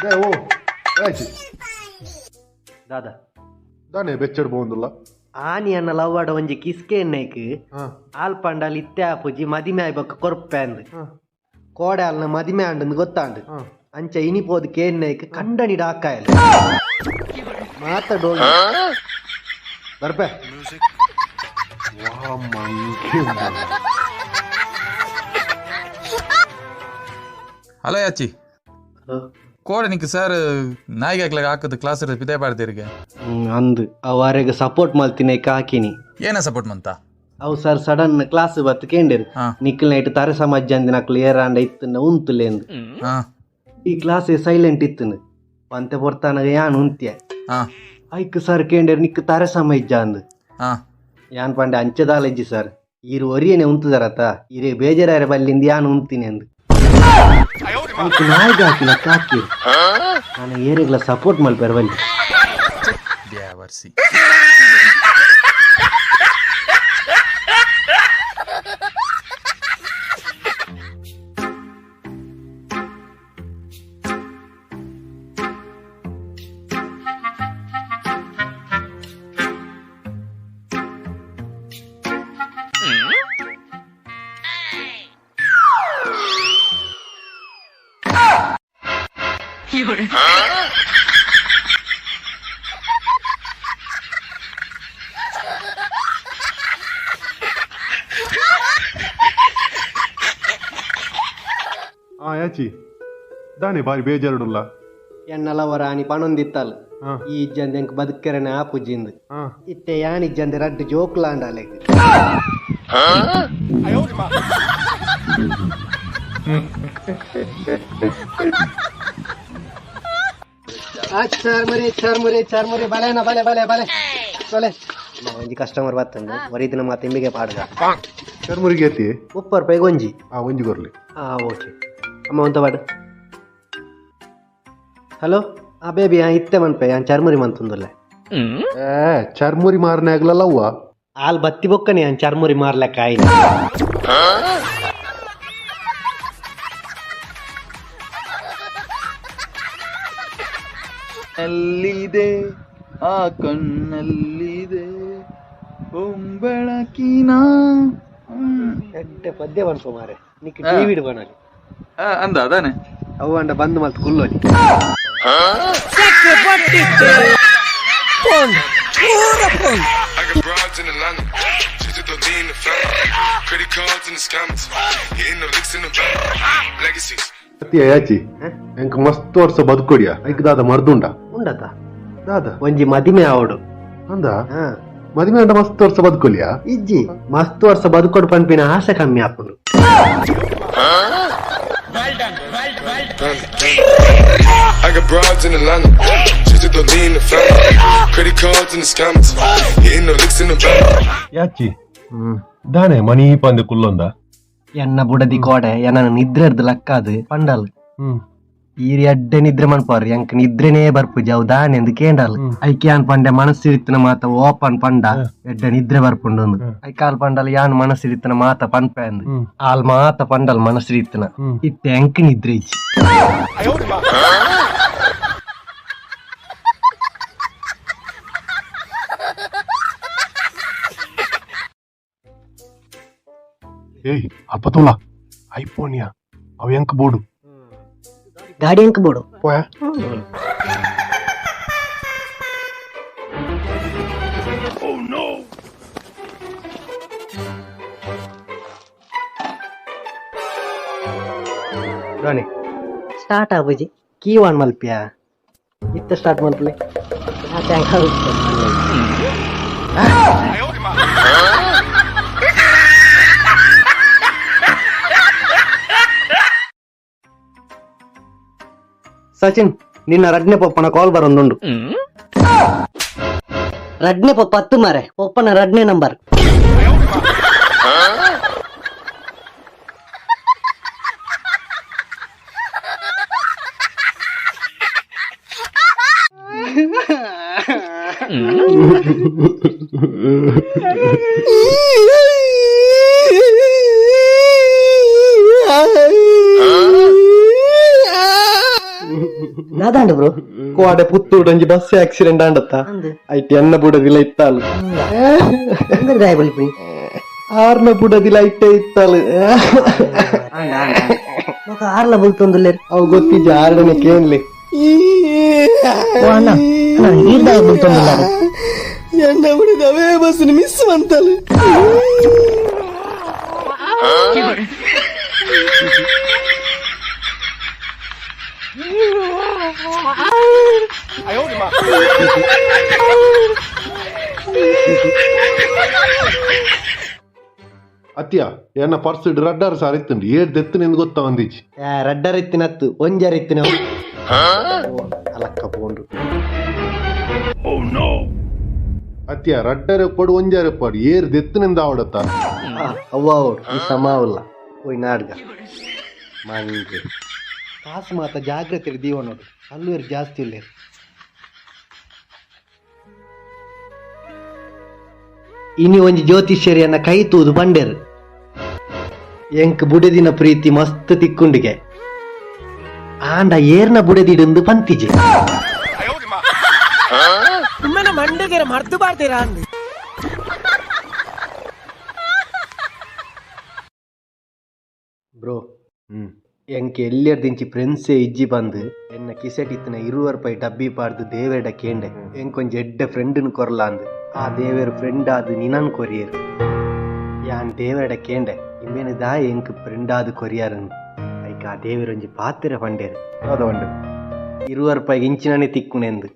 ಓ ಆಯ್ತು. ದಾದಾ. ದಾನೆ ಬೆಚ್ಚಡ್ ಪೋಂದುಲ್ಲ? ಆನಿ ಅನ್ನ ಲವ್ವಾಡ ಒಂಜಿ ಕಿಸ್ಕೆ ಎಣ್ಣೆಕ್. ಆಲ್ ಪಂಡಾಲ್ ಇತ್ತೆ ಆಪುಜಿ, ಮದಿಮೆ ಆಯ್ಬೊಕ್ಕ ಕೊರ್ಪೆ ಅಂದ್. ಕೋಡೆ ಆಲ್ನ ಮದಿಮೆ ಆಂಡಂದು ಗೊತ್ತಾಂಡ್. ಅಂಚ ಇನಿ ಪೋದು ಕೇನ್ನೈಕ್ ಕಂಡನಿ ಡಾಕಾಯಲ್ ಮಾತ ಡೋಲ್ ಬರ್ಪೆ. ವಾ ಮಂಕೆ. ಹಲೋ ಯಾಚಿ. ಕೋಡೆ ನಿಕ್ ಸರ್ ನಾಯಿಗೆ ಹಾಕ್ಲಾಗ ಹಾಕದು ಕ್ಲಾಸ್ ಪಿದೆ ಪಾಡ್ತೀರಿಗೆ. ಅಂದು ಅವು ಅರೆಗ್ ಸಪೋರ್ಟ್ ಮಲ್ತಿನ ಹಾಕಿನಿ. ಏನ ಸಪೋರ್ಟ್ ಮಂತ? ಅವು ಸರ್ ಸಡನ್ ಕ್ಲಾಸ್ ಬತ್ತು ಕೇಂಡಿರು. ನಿಕ್ಲ್ ನೈಟ್ ತಾರೆ ಸಮಾಜ ಅಂದಿನ ಏರಾಂಡ ಇತ್ತನ್ನ ಉಂತುಲೇಂದು. ಈ ಕ್ಲಾಸ್ ಸೈಲೆಂಟ್ ಇತ್ತನು ಪಂತೆ ಪೊರ್ತಾನಗ ಯಾನ್ ಉಂತ್ಯ. ಐಕ್ ಸರ್ ಕೇಂಡಿರು, ನಿಕ್ ತಾರೆ ಸಮಾಜ ಅಂದು. ಯಾನ್ ಪಂಡೆ ಅಂಚದಾಲಜ್ಜಿ ಸರ್, ಈರು ಒರಿಯನೆ ಉಂತುದರತ, ಈರೇ ಬೇಜಾರಾರೆ ಬಲ್ಲಿಂದ ಯಾನ್ ಉಂತಿನಿ ಅಂದು. ಐಕ್ ನಾಯಿಗೆ ಹಾಕಿಲ್ಲ ಕಾಕಿ, ನಾನು ಏರಿಗ್ಲ ಸಪೋರ್ಟ್ ಮಲ್ಪೆರ್ ಬಲ್ಲಿ. ಬ್ಯಾವರ್ಸಿ. ಯಾಚಿ, ದಾನೆ ಬಾರಿ ಬೇಜಾರುಡುಲ್ಲ? ಎನ್ನಲವರ ಆನಿ ಪಣೊಂದಿತ್ತಲ್. ಈ ಇಜ್ಜಂದೆ ಎಂಕ್ ಬದುಕೆರನೆ ಆಪುಜಿಂದು. ಇತ್ತೆ ಯಾನ್ ಇಜ್ಜಂದೆ ರಡ್ಡ್ ಜೋಕ್ಲಾಂಡ ಅಲೆಗ್. ಚರ್ಮುರಿ ಚರ್ಮುರಿ ಚರ್ಮುರಿ, ಬಲೇನ ಬಲೆ ಬಲೆ ಬಲೆ ಬಲೆ. ಒಂಜಿ ಕಸ್ಟಮರ್ ಬತ್ತಂದು ಒರಿದಿನ ಮಾತ ಇಂಬಿಗೆ ಪಾಡ್ಗ. ಚರ್ಮುರಿಗೆ ಎತ್ತಿ? 30 ರೂಪಾಯಿಗೆ ಒಂಜಿ. ಒಂಜಿ ಕೊರ್ಲಿ. ಓಕೆ ಅಮ್ಮ, ಒಂತ ಪಾಡು. ಹಲೋ, ಬೇಬಿ, ಇತ್ತೆ ಮನ್ಪೆ, ಯಾನ್ ಚರ್ಮುರಿ ಮಂತುಂದುಲ್ಲೆ. ಏ, ಚರ್ಮುರಿ ಮಾರನೆ ಆಗ್ಲಲ್ಲ ಅವ್ವ. ಆಲ್ ಬತ್ತಿ ಬೊಕ್ಕನೆ ಯಾನ್ ಚರ್ಮುರಿ ಮಾರ್ಲೆಕ್ಕ ಆಯ್ನ. ಅಲ್ಲಿದೆ, ಆ ಕಣ್ಣಲ್ಲಿದೆ ಹೊಂಬೆಳಕಿನ. ಎಡ್ಡೆ ಪದ್ಯ ಪನ್ಪ ಮಾರೆ ನಿಕ್. ಟಿವಿಡ್ ಬನಲಿ. ಅಂದ ಅದಾನೆ. ಅವು ಅಂಡ ಬಂದ್ ಮಲ್ತ್ ಕುಲ್ಲೋಲಿ. I got broads in Atlanta. She took the lean in the family. Credit cards and the scammers. Hitting the licks in the bank. Legacies. ಅತ್ತಿಯ ಯಾಚಿ, ಎಂಕ್ ಮಸ್ತ್ ವರ್ಷ ಬದುಕೊಡಿಯ, ಐಕ್ ದಾದ ಮರ್ದುಂಡ? ಉಂಡತ. ದಾದ? ಒಂಜಿ ಮದಿಮೆ ಆವಡು. ಅಂದ? ಮದಿಮೆ ಅಂಡ ಮಸ್ತ್ ವರ್ಷ ಬದುಕೊಲಿಯಾ? ಇಜ್ಜಿ, ಮಸ್ತ್ ವರ್ಷ ಬದುಕೊಡು ಪನ್ಪಿನ ಆಸೆ ಕಮ್ಮಿ ಆಪುಂಡು. I got broads in Atlanta. She took the lean in the family. Credit cards and the scammers. Hitting the licks in the bank. ಯಾಚಿ, ದಾನೆ ಮನಿ ಪಂದೆ ಕುಲ್ಲೊಂದ? ಎನ್ನ ಬುಡದಿ ಕೋಡೆ ಎನ್ನ ನಿದ್ರೆ ಲಕ್ಕಾದು ಪಂಡಲ್. ಈರಿ ಅಡ್ಡೆ ನಿದ್ರೆ ಮನ್ಪಾರ್, ಎಂಕ್ ನಿದ್ರೆನೇ ಬರ್ಪುಜಿ, ಅವು ದಾನೆ ಎಂದು ಕೇಂಡಲ್. ಐಕ್ ಯಾನ್ ಪಂಡೆ, ಮನಸ್ಸಿರಿತ್ತಿನ ಮಾತ ಓಪನ್ ಪಂಡ ಎಡ್ಡೆ ನಿದ್ರೆ ಬರ್ಪುಂಡು. ಐಕ್ ಆಲ್ ಪಂಡಲ್, ಯಾನ್ ಮನಸ್ಸಿರಿತ್ತಿನ ಮಾತ ಪನ್ಪೆ ಅಂದ್. ಆಲ್ ಮಾತ ಪಂಡಲ್ ಮನಸ್ಸಿರಿತ್ತಿನ. ಇತ್ತೆ ಎಂಕ್ ನಿದ್ರೆ ಇಜ್ಜಿ. ಏಯ್, ಅಲ್ಪ ತೋಲ ಐಫೋನಿಯಾ ಅವ, ಎಂಕ್ ಬೋಡು. ಗಾಡಿ ಎಂಕ್ ಬೋಡು. ಪೋಯ. ರೋನಿ ಸ್ಟಾರ್ಟ್ ಆಪುಜಿ, ಕೀ ಆನ್ ಮಲ್ಪಿಯಾ? ಇತ್ತ ಸ್ಟಾರ್ಟ್ ಮಲ್ಪಲೆ. Thank. Sachin, ನಿನ್ನ ರಡ್ನೆ ಪೊಪ್ಪನ ಕಾಲ್ ಬರೊಂದುಂಡು. ರಡ್ನೆ ಪೊಪ್ಪ ಹತ್ತು ಮಾರೆ, ಪೊಪ್ಪನ ರಡ್ನೆ ನಂಬರ್. ನಾದಾಂಡ ಬ್ರೋ ಕೋಡೆ ಪುತ್ತೂಡು ಒಂಜಿ ಬಸ್ ಆಕ್ಸಿಡೆಂಟ್ ಆಂಡತ್ತ. ಐಟ್ ಎನ್ನ ಬುಡದಿಲ್ಲ ಇತ್ತಾಲು. ದಾಯ ಬಲಿಪುನಿ? ಆರ್ನ ಬುಡದಿಲ್ಲ ಐಟೆ ಇತ್ತಾಲು. ಆಂಡ ಆಂಡ ಬೊಕ ಆರ್ಲ ಬುಲ್ತೊಂದುಲ್ಲೆರ್. ಅವು ಗೊತ್ತಿಜ್ಜ, ಆರ್ಡನೆ ಕೇನ್ಲೆ. ಓ ಅಣ್ಣ ಅಣ್ಣ, ಈರ್ ದಾಯ ಬುಲ್ತೊಂದುಲ್ಲಾರ? ಎನ್ನ ಬುಡದ ಅವೇ ಬಸ್ ಮಿಸ್ ಮಂತಲು. ಅತ್ಯ, ಎನ್ನ ಪರ್ಸ್ ರಡ್ಡರ್ ಸಾರ್ ಇತ್ತುಂಡು, ಏರ್ ದೆತ್ತು ಗೊತ್ತ ಒಂದಿಜ್ಜಿ. ರಡ್ಡರ್ ಇತ್ತಿನತ್ತು, ಒಂಜರ್ ಇತ್ತಿನ ಅಲಕ್ಕ ಪೋಂಡು. ಅತ್ಯ, ರಡ್ಡರ್ ಪಡು ಒಂಜಾರೆ ಪಡು, ಏರ್ ದೆತ್ತುನಿಂದ ಆವಡತ್ತ. ಅವ್ವ ಅವಡು ಈ ಸಮಾವಲ್ಲ ಹೋಯ್ ನಾಡ್ಗ ಮಂಗೆ ಕಾಸು ಮಾತ ಜಾಗ್ರತೆ ದೀವ ನೋಡು, ಅಲ್ಲೂರು ಜಾಸ್ತಿ ಇಲ್ಲ. ಇನಿ ಒಂಜಿ ಜ್ಯೋತಿಷ್ಯರಿಯನ್ನ ಕೈ ತೂದು ಬಂಡೇರು, ಎಂಕ್ ಬುಡೆದಿನ ಪ್ರೀತಿ ಮಸ್ತ್ ತಿಕ್ಕುಂಡಿಗೆ, ಆಂಡ ಏರ್ನ ಬುಡೆದಿಡುಂದು ಪಂತಿಜೆ. ಬ್ರೋ, ಎಂಕ್ ಎಲ್ಲಿಯರ್ದಿಂಚಿ ಫ್ರೆಂಡ್ಸೇ ಇಜ್ಜಿ ಬಂದು ಎನ್ನ ಕಿಸೆಟಿತ್ತಿನ 20 ರೂಪಾಯಿ ಡಬ್ಬಿ ಪಾಡ್ದು ದೇವೇಡ ಕೇಂಡೆ, ಎಂಕೊಂಜಿ ಎಡ್ಡೆ ಫ್ರೆಂಡ್ನು ಕೊರ್ಲ ಅಂದು. ಆ ದೇವೇರು ಫ್ರೆಂಡ್ ಆದ್ ನಿನನ್ ಕೊರಿಯರು. ಯಾನ್ ದೇವೇಡ ಕೇಂಡೆ, ಇಂಬೇನು ದಾ ಎಂಕ್ ಫ್ರೆಂಡ್ ಆದ್ ಕೊರಿಯಾರನ್. ಐಕ್ ಆ ದೇವೇರೊಂಜಿ ಪಾತ್ರೆ ಪಂಡೇರು. ಯಾವ್ದು ಉಂಡು? 20 ರೂಪಾಯಿಗೆ ಇಂಚಿನನೇ ತಿಕ್ಕುನೆಂದು.